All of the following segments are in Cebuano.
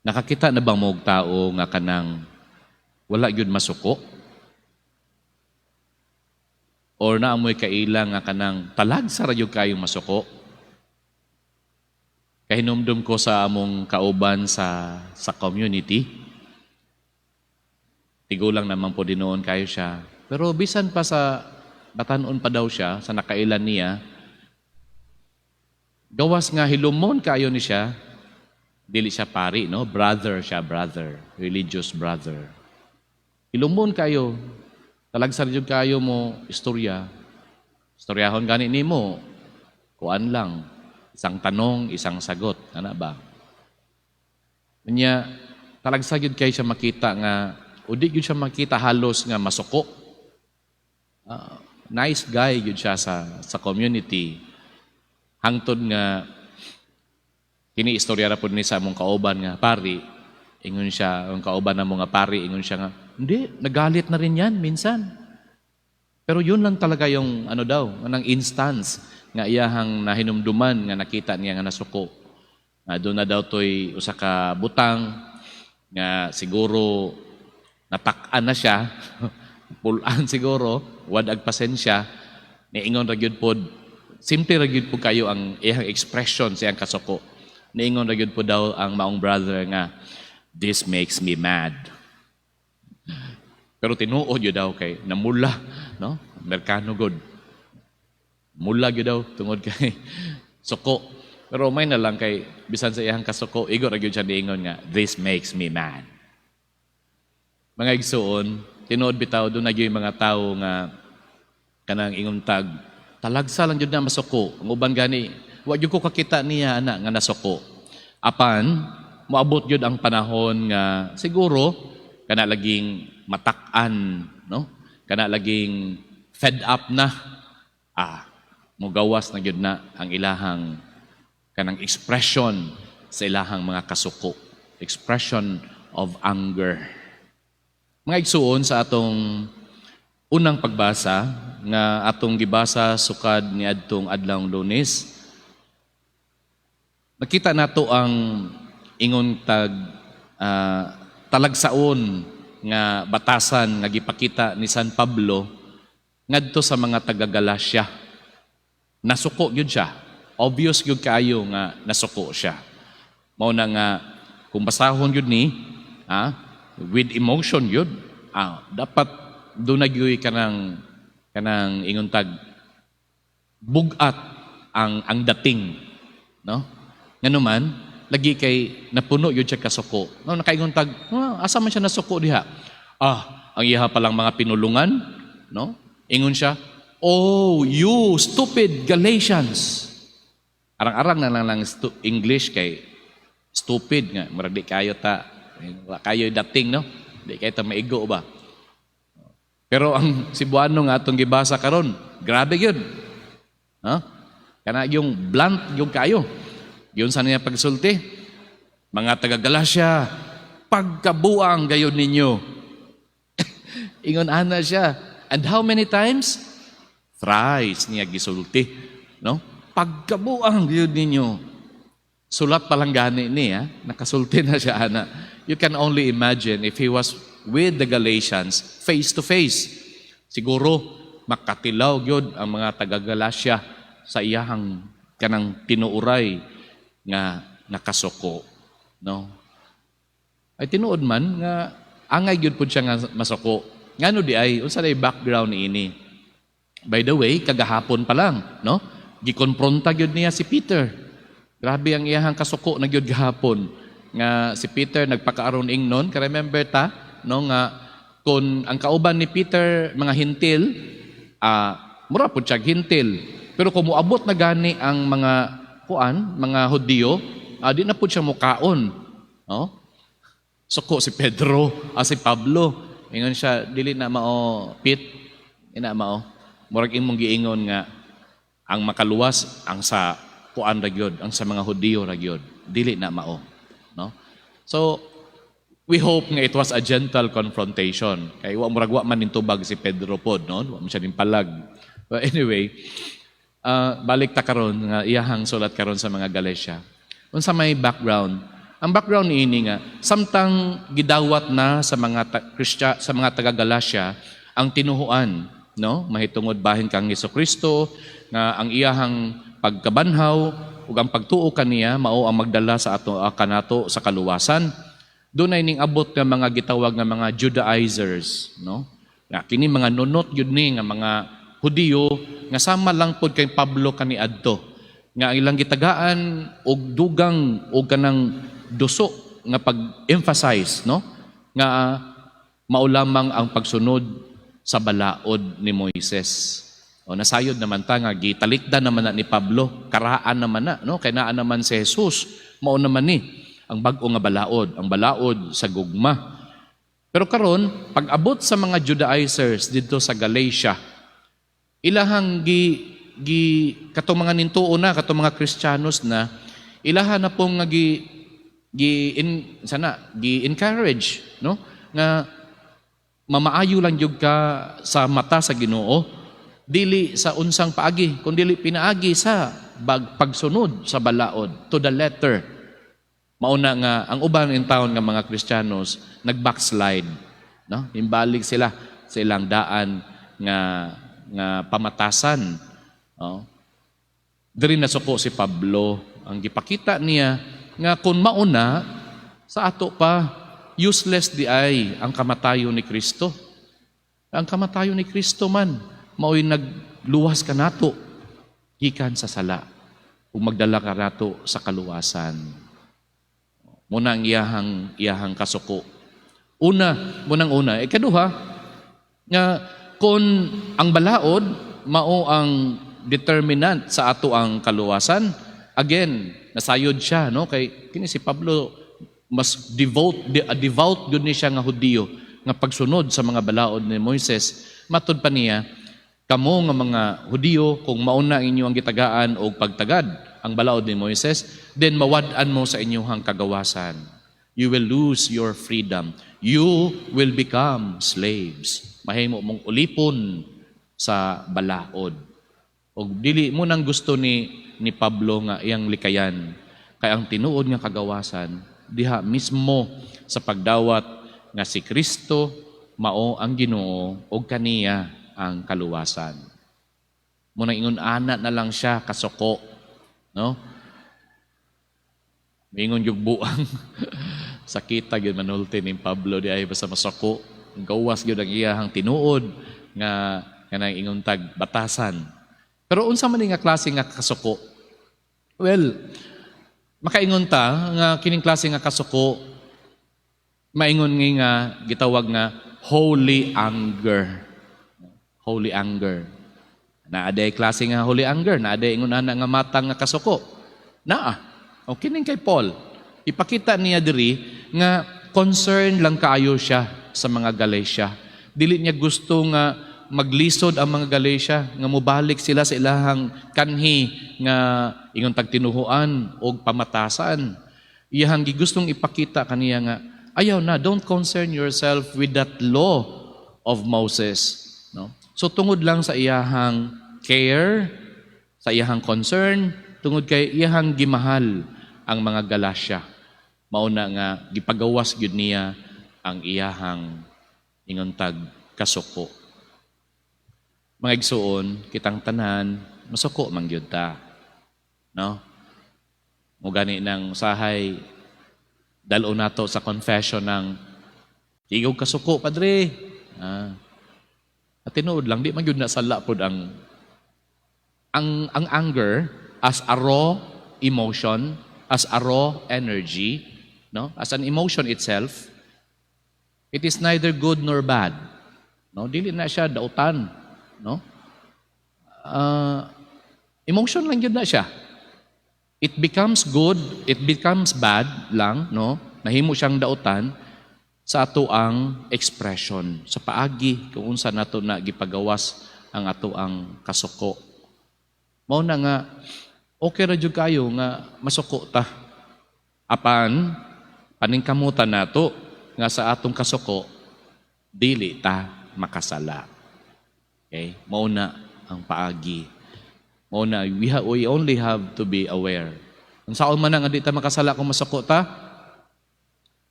Nakakita na ba mo og tao nga kanang wala gyud masuko? Or naa mo'y kaila nga kanang talagsa ra gyud kayong masuko? Kahinumdum ko sa among kauban sa community. Tigulang naman po din noon kayo siya. Pero bisan pa sa batanon pa daw siya, sa nakailan niya, gawas nga hilumon kayo ni siya, dili siya pari, no? Brother siya, brother. Religious brother. Hilumon kayo. Talagsa jud kayo mo istorya. Istoryahon gani nimo. Kuan lang. Isang tanong, isang sagot. Ana ba? Nya, talagsa gyud kayo siya makita nga, o di gyud siya makita halos nga masuko. Nice guy gyud siya sa community. Hangtod nga kini istorya ra pud ni sa among kauban nga pari. Ingon siya, ang kauban na mga pari, ingon siya nga, "Hindi, nagalit na rin yan minsan." Pero yun lang talaga yung ano daw, anang instance nga iyahang nahinumduman nga nakita niya nga nasuko. Nga doon na daw to'y usa ka butang nga siguro natak-an na siya, pulaan siguro, wad-ag pasensya, niingon ra gyud pod, simple ra gyud po kayo ang iyang expression sa iyang kasuko. Niingon ra gyud po daw ang maong brother nga, "This makes me mad." Pero tinuod yun daw kay namula, no? Amerikano god. Mula gyud daw tungod kay suko. Pero may na lang kay bisan sa iyang kasuko, igo ra gyud siya niingon nga, "This makes me mad." Mga igsuon, tinuod bitaw doon na gyud mga tawo nga kanang ingon tag talagsa lang jud na masuko. Ang uban gani, wa gyud ko kakita niya ana nga nasuko. Apan moabot gyud ang panahon nga siguro kana laging matak-an, no? Kana laging fed up na. Mugawas na gyud na ang ilahang kanang expression sa ilahang mga kasuko. Expression of anger. Mga igsuon, sa atong unang pagbasa nga atong gibasa sukad niadtong adlawng Lunes, nakita nato ang ingon tag talagsaon nga batasan nga gipakita ni San Pablo ngadto sa mga taga-Galacia. Nasuko gyud siya. Obvious gyud kaayo nga nasuko siya. Mao na nga kung basahon gyud ni with emotion gyud, dapat doon na gyud kanang ingon tag bugat ang dating, no? Nganuman lagi kay napuno yun siya kasuko, no? Nakaingon tag, "Asa man siya nasuko diha?" Ang iha palang mga pinulungan, no? Ingon siya, "Oh, you stupid Galatians." Arang-arang na lang lang English kay stupid nga murag di kayo ta, wala kayo dating, no? Di kayo ta maigo ba. Pero ang Cebuano nga atong gibasa karon, grabe gyud. Ha? Kana yung blunt yung kayo. Yun sa niya pagsulti. "Mga taga Galacia, pagkabuang gayon ninyo." Ingon ana siya. And how many times? Thrice niya gisulti. No? "Pagkabuang gayon ninyo." Sulat pa lang gani niya, nakasulti na siya ana. You can only imagine if he was with the Galatians face to face. Siguro makatilaw gyud ang mga taga Galacia sa iyahang kanang tinuuray nga nakasuko, no? Ay tinuod man nga angay gyud pud siya nga masuko. Ngano di ay? Unsa day background niini? By the way, kagahapon pa lang, no? Gikonpronta gyud niya si Peter. Grabe ang iyahang kasuko na gyud gahapon nga si Peter nagpakaaron ingnon, ka remember ta, no, nga kung ang kauban ni Peter mga Hentil, mura pud siya Hentil. Pero kung moabot na gani ang mga kuan, mga Hudiyo, di na pud siya mukaon, no? Suko si Pedro, si Pablo. Ingon siya, "Dili na mao, Pit, ina mao. Murag imong giingon nga ang makaluwas ang sa kuan ra gyud, ang sa mga Hudiyo ra gyud. Dili na mao." No? So, we hope nga it was a gentle confrontation. Kay wa murag wa man nintubag si Pedro pod, no? Wa man siya palag. But anyway, balik ta karon nga iyahang sulat karon sa mga Galatia. Unsa may background? Ang background niini nga samtang gidawat na sa mga sa mga taga Galatia ang tinuhuan, no, mahitungod bahin kang Kristo, nga ang iyahang pagkabanhaw ug ang pagtuo kaniya mao ang magdala sa ato kanato sa kaluwasan. Dunay ning abot nga mga gitawag nga mga Judaizers, no, nga kini mga nunot gyud ni nga mga Hudiyo nga sama lang pod kay Pablo kaniadto, nga ang ilang gitagaan og dugang og kanang duso nga pag-emphasize, no, nga mao lamang ang pagsunod sa balaod ni Moises. O nasayod naman ta nga gitalikdan naman na ni Pablo, karaan naman na, no, kay naa naman si Jesus, mao naman ni ang bag-o nga balaod, ang balaod sa gugma. Pero karon, pag-abot sa mga Judaizers didto sa Galatia, ilahang gi gi katong mga nintuo na, katong mga Kristiyanos na, ilaha na pong nga gi gi in, sana gi encourage, no, nga mamaayo lang gyud ka sa mata sa Ginoo dili sa unsang paagi kun dili pinaagi sa pagsunod sa balaod to the letter. Mauna nga ang uban in town nga mga Kristiyanos nag-backslide, no, imbalik sila sa ilang daan nga nga pamatasan, no. Diri nasuko si Pablo. Ang gipakita niya nga kung mauna sa ato pa, useless di ay ang kamatayon ni Kristo. Ang kamatayon ni Kristo man mao'y nagluwas kanato gikan sa sala ug magdala kanato sa kaluwasan. Muna ang iyahang kasuko. Una, munang una. Ikaduha, nga kung ang balaod mao ang determinant sa ato ang kaluwasan, again, nasayod siya, no, kay kini si Pablo mas devout a devout gyud ni siya nga Hudiyo nga pagsunod sa mga balaod ni Moises. Matud pa niya, kamo nga mga Hudiyo, kung mauna inyo ang gitagaan og pagtagad ang balaod ni Moises, then mawad-an mo sa inyong kagawasan. You will lose your freedom. You will become slaves. Mahimo mong ulipon sa balaod. Og dili mo nang gusto ni Pablo nga iyang likayan, kay ang tinuod nga kagawasan diha mismo sa pagdawat nga si Kristo mao ang Ginoo ug kaniya ang kaluwasan. Muna ingon ana na lang siya kasuko, no? Mingon yung buang. Sakita gyud manulti ni Pablo di ay basta masuko. Gawas gyud ang iyahang tinuod nga kanang ingon tag batasan. Pero unsa man ni nga klase nga kasuko? Well, makaingon ta nga kining klase nga kasuko maingon nga gitawag nga holy anger. Holy anger. Naa day klase nga holy anger, naa day ingon ana nga matang nga kasuko. Naa. O kining kay Paul, ipakita niya diri nga concern lang kaayo siya sa mga Galatia. Dili niya gusto nga maglisod ang mga Galatia nga mobalik sila sa ilahang kanhi nga ingon tag tinuhuan og pamatasan. Iyahang gigustong ipakita kaniya nga ayaw na, don't concern yourself with that law of Moses, no? So tungod lang sa iyahang care, sa iyahang concern, tungod kay iyahang gimahal ang mga Galatia, mauna nga gipagawas gyud niya ang iyahang ingon tag kasuko. Mga igsuon, kitang tanan masuko man gyud ta. No? Mo gani nang usahay dalo nato sa confession ng igog kasuko, padre. Ah. At tinuod lang, di man gyud na sala pod ang anger as a raw emotion, as a raw energy, no? As an emotion itself, it is neither good nor bad. No, dili na siya dautan, no? Emotion lang gyud na siya. It becomes good, it becomes bad lang, no? Nahimo siyang dautan sa ato ang expression, sa paagi kung unsa nato na gipagawas ang ato ang kasuko. Mao na nga okay ra jud kayo nga masuko ta. Apan paningkamutan nato nga sa atong kasuko dili ta makasala. Okay? Mao na ang paagi. Mao na we only have to be aware. Unsaon man nga di ta makasala kung masuko ta?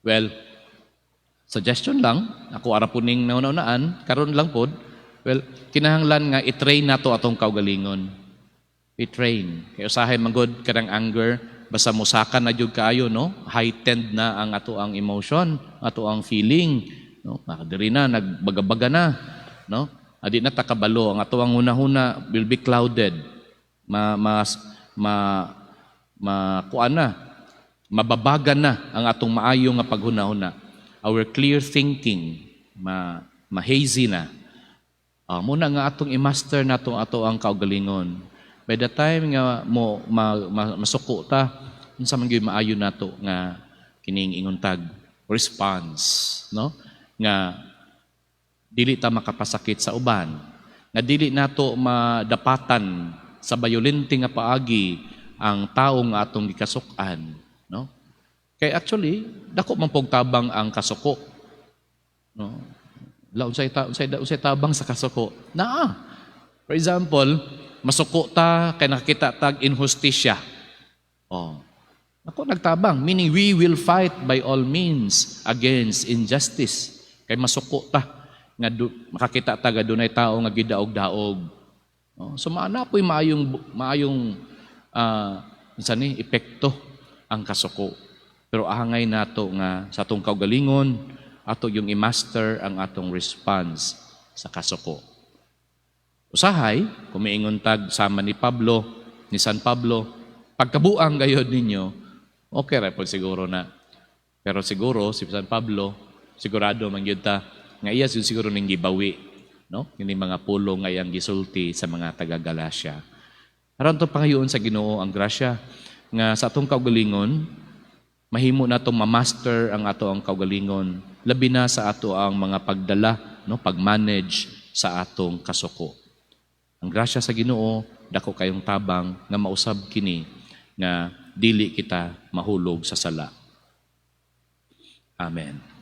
Well, suggestion lang, ako ara po ning nauna-unaan, karon lang pod, well, kinahanglan nga i-train nato atong kaugalingon. I-train. Kay usahay manggod kanang anger, basta musaka na jud kaayo, no? Heightened na ang ato ang emotion, ato ang feeling, no? Diri na nagbagabaga na, no? Adi na takabalo ang ato ang hunahuna will be clouded. Ma mas ma ma kuan na, mababagan na ang atong maayo nga paghunahuna. Our clear thinking ma ma-hazy na. Muna nga atong i-master nato ato ang kaugalingon. By the time nga mo masuko ta, unsa man gyud maayo nato nga kining ingon tag response, no? Nga dili ta makapasakit sa uban, nga dili nato madapatan sa bayolente nga paagi ang tawo nga atong gikasuk-an, no? Kay actually dako man pog tabang ang kasuko, no? La unsay tabang sa kasuko? Naa. For example, masuko ta kay nakakita tag inhustisya. Oh. Ako nagtabang, meaning we will fight by all means against injustice. Kay masuko ta nga makakita ta nga dunay tao nga gidaog-daog. Oh, so maana po'y maayong maayong unsa ni epekto ang kasuko. Pero angay nato nga sa atong kaugalingon, ato yung i-master ang atong response sa kasuko. Usahay, kumiingon tag sama ni Pablo, ni San Pablo, pagkabuang gayod ninyo, okay ra po siguro na. Pero siguro si San Pablo, sigurado man gyud ta nga iya siguro ning gibawi, no? Kini mga pulong nga iyang gisulti sa mga taga Galacia. Aron to pangayoon sa Ginoo ang grasya nga sa atong kaugalingon mahimo natong ma-master ang ato ang kaugalingon, labi na sa ato ang mga pagdala, no, pag-manage sa atong kasuko. Ang grasya sa Ginoo dako kayong tabang nga mausab kini nga dili kita mahulog sa sala. Amen.